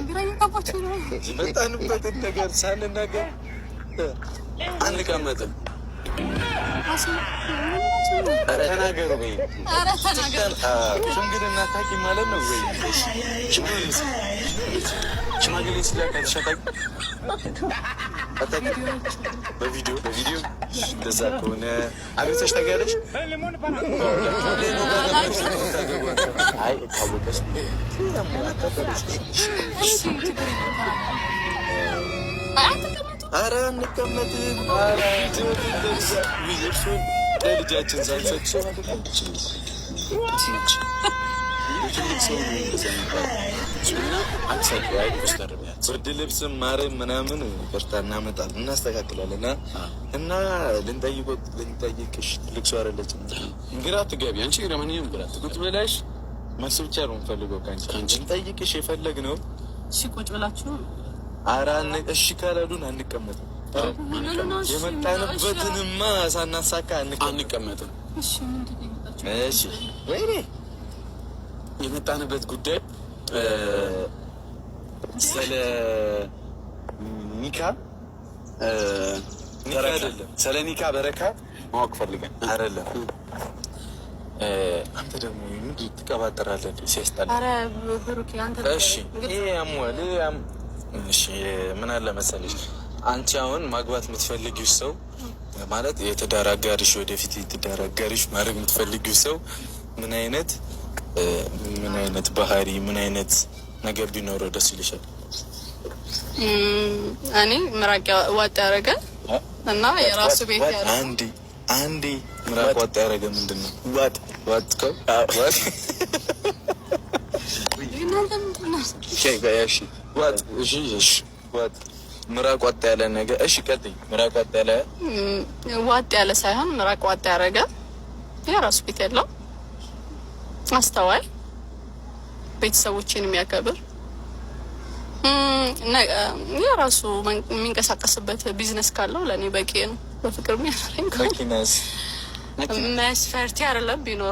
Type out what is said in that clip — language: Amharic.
ግራ እየገባችሁ ነው። የመጣንበትን ነገር ሳንናገር አንቀመጥም። ተናገሩ በይ። ኧረ ተናገሩ። ሽምግልና ታውቂ ማለት ነው ወይ? ሽማግሌ ሲላክ አይተሽ አታውቂም? በቪዲዮ በቪዲዮ እንደዛ ከሆነ አግብተሽ ታውቂያለሽ? አይ ካወቀሽ። እሺ፣ ችግር የለም። አይ አትቀመጡ። ኧረ አንቀመጥም። እርሱን ለልጃችን ሳንሰጥ ትልቅ ሰው ነው እንደዛ የሚባለው። እና አትሳቂ፣ አይ ኮስተር በያት። ብርድ ልብስም ማረም ምናምን ይቅርታ እናመጣለን፣ እናስተካክላለን። እና ልንጠይቅሽ ትልቅ ሰው አይደለችም። ግራ አትጋቢ አንቺ። ለማንኛውም ግራ አትጋቢ። ቁጭ ብለሽ መልስ ብቻ ነው የምፈልገው ከአንቺ። ከአንቺ? ልንጠይቅሽ የፈለግነው እሺ፣ ቁጭ ብላችሁ ኧረ እሺ ካላሉን አንቀመጥም። እሺ፣ የመጣንበትንማ ሳናሳካ አንቀመጥም። አንቀመጥም። እሺ፣ ምንድን ነው የመጣችሁት? እሺ፣ ወይኔ። የመጣንበት ጉዳይ ስለ ኒካ ኒካ በረካ፣ አይደለም። ስለ ኒካ በረካ ማወቅ ፈልገን። አይደለም። አንተ ደግሞ ምንድን ትቀባጥራለህ? ሲያስጠላ። ኧረ ብሩኬ አንተ እሺ፣ ይሄ ያሟል። ይሄ እሺ፣ ምን አለ መሰለሽ፣ አንቺ አሁን ማግባት የምትፈልጊው ሰው፣ ማለት የትዳር አጋርሽ፣ ወደፊት የትዳር አጋርሽ ማድረግ የምትፈልጊው ሰው ምን አይነት ባህሪ፣ ምን አይነት ነገር ቢኖረው ደስ ይልሻል? እኔ ምራቅ ዋጥ ያደረገ እና የራሱ ቤት ያለው። አንዴ አንዴ፣ ምራቅ ዋጥ ያደረገ ምንድን ነው? ዋጥ ዋጥከው ዋጥ። እናንተ ምንድን ነው? እሺ። ዋጥ፣ እሺ፣ ዋጥ፣ ምራቅ ዋጥ ያለ ነገር። እሺ ቀጥይ። ምራቅ ዋጥ ያለ። ዋጥ ያለ ሳይሆን ምራቅ ዋጥ ያደረገ፣ የራሱ ቤት ያለው፣ አስተዋይ፣ ቤተሰቦችን የሚያከብር፣ የራሱ የሚንቀሳቀስበት ቢዝነስ ካለው ለእኔ በቂ ነው። በፍቅር የሚያኖረኝ ከሆነ መኪናስ? መስፈርቴ አይደለም ቢኖር